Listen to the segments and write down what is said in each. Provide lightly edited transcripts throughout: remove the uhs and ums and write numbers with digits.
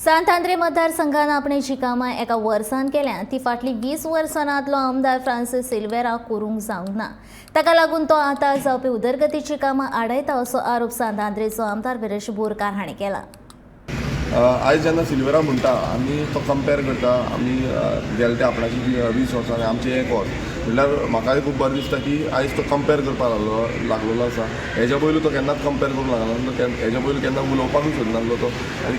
सांत आंद्रे मतदारसंघान आपणे जी कामां एका वर्सान केल्या ती फाटलीं 20 वर्सां आदलो आमदार फ्रांसीस सिल्वेरा करूंक जावंक ना. ताका लागून तो आतां जावपी उदरगतीची कामां आडायता असो आरोप सांत आंद्रेचो आमदार विरेश बोरकार हांणी केला. आयज जेन्ना सिल्वेरा म्हणटा, आमी तो कंपेर करता, आमी गेले ते आपणाची 20 वर्सां आनी आमचें एक वर्स म्हणल्यार म्हाकाय खूब बरें दिसता की आयज तो कंपेर करपाक लागलेलो आसा. हेज्या पयलू तो केन्नाच कंपेर करूंक लागना तो. हेज्या पयलू केन्ना उलोवपाकूय सोदनासलो तो आनी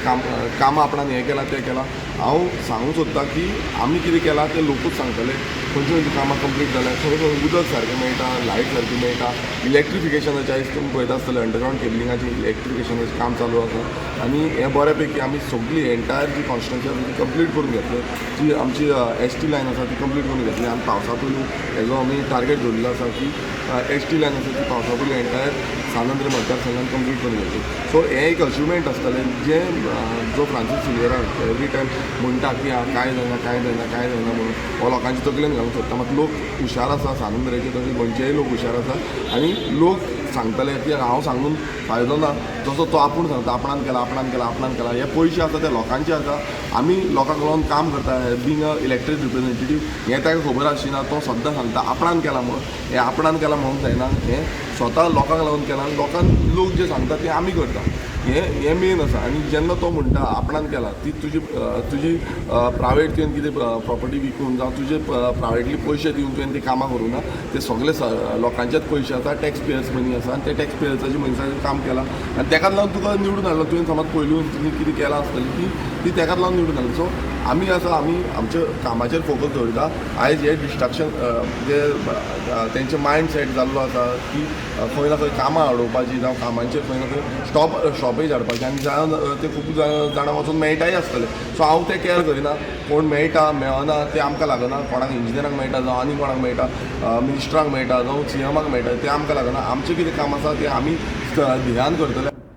कामां आपणान हें केलां, तें केलां. हांव सांगूंक सोदतां की आमी कितें केलां तें लोकूच सांगतले. खंयची खंयची कामां कंप्लीट जाल्या, खंय खंय उदक सारकें मेळटा, लायट सारकी मेळटा, इलेक्ट्रिफिकेशनाचें आयज तुमी पळयता आसतले, अंडरग्रावंड केबलिंगाचें, इलेक्ट्रिफिकेशनाचें काम चालू आसा. आनी हें बऱ्या पैकी आमी सगळी एंटायर जी कॉन्स्टिट्युन्सी आसा ती कंप्लीट करून घेतले. जी आमची एस टी लायन आसा ती कंप्लीट करून घेतली. आनी पावसा पयलू हेजो आमी टार्गेट दवरिल्लो आसा की एस टी लायन आसा ती पावसा पयलू एंटायर सांत आंद्रे मतदारसंघान कंप्लीट करून घेतली. सो हें एक अचिवमेंट आसतलें जें जो फ्रांसीस सिल्वेरा एवरी टायम म्हणटा की आं, कांय जायना, कांय जायना, कांय जायना म्हणून हो लोकांची तकलेन घालूंक सोदता. मात लोक हुशार आसा सांत आंद्रेचे, तशें गोंयचेय लोक हुशार आसा आनी लोक सांगतले की हांव सांगून फायदो ना. जसो तो आपूण सांगता, आपणान केला, आपणान केला, आपणान केला. हे पयशे आसा ते लोकांचे आसा. आमी लोकांक लागून काम करता बींग अ इलेक्टेड रिप्रेझेंटेटीव, हें ताका खबर आसची ना. तो सद्दां सांगता आपणान केला म्हणून. हें आपणान केलां म्हणून जायना. हें स्वता लोकांक लागून केलां आनी लोकांक लोक जे सांगता तें आमी करता, हें हें मेन आसा. आनी जेन्ना तो म्हणटा आपणान केला, ती तुजी प्रायवेट तुवें कितें प्रॉपर्टी विकून जावं तुजे प्रायवेटली पयशे दिवन तुवें ती कामां करूं ना. ते सगळे लोकांचेच पयशे आसा, टॅक्स पेयर्स मनी आसा आनी ते टॅक्स पेयर्साच्या मनशाचें काम केलां आनी तेकाच लागून तुका निवडून हाडलो. तुवें समज पयलू तुवें कितें केलां आसतलें की ती तेकाच लागून निवडून हाडली. सो आमी आसा, आमी आमच्या कामाचेर फोकस दवरता. आयज हे डिस्ट्रक्शन जे तेंचे मायंड सेट जाल्लो आसा की खंय ना खंय कामां अडोवपाची जावं कामांचेर खंय ना खंय स्टॉपेज हाडपाची. आनी जाण ते खूब जाणां वचून मेळटाय आसतले. सो हांव तें कॅर करिना. कोण मेळटा मेळना तें आमकां लागना. कोणाक इंजिनियरांक मेळटा जावं आनी कोणाक मेळटा, मिनिस्टरांक मेळटा जावं सीएमाक मेळटा, तें आमकां लागना. आमचें कितें काम आसा तें आमी ध्यान करतले.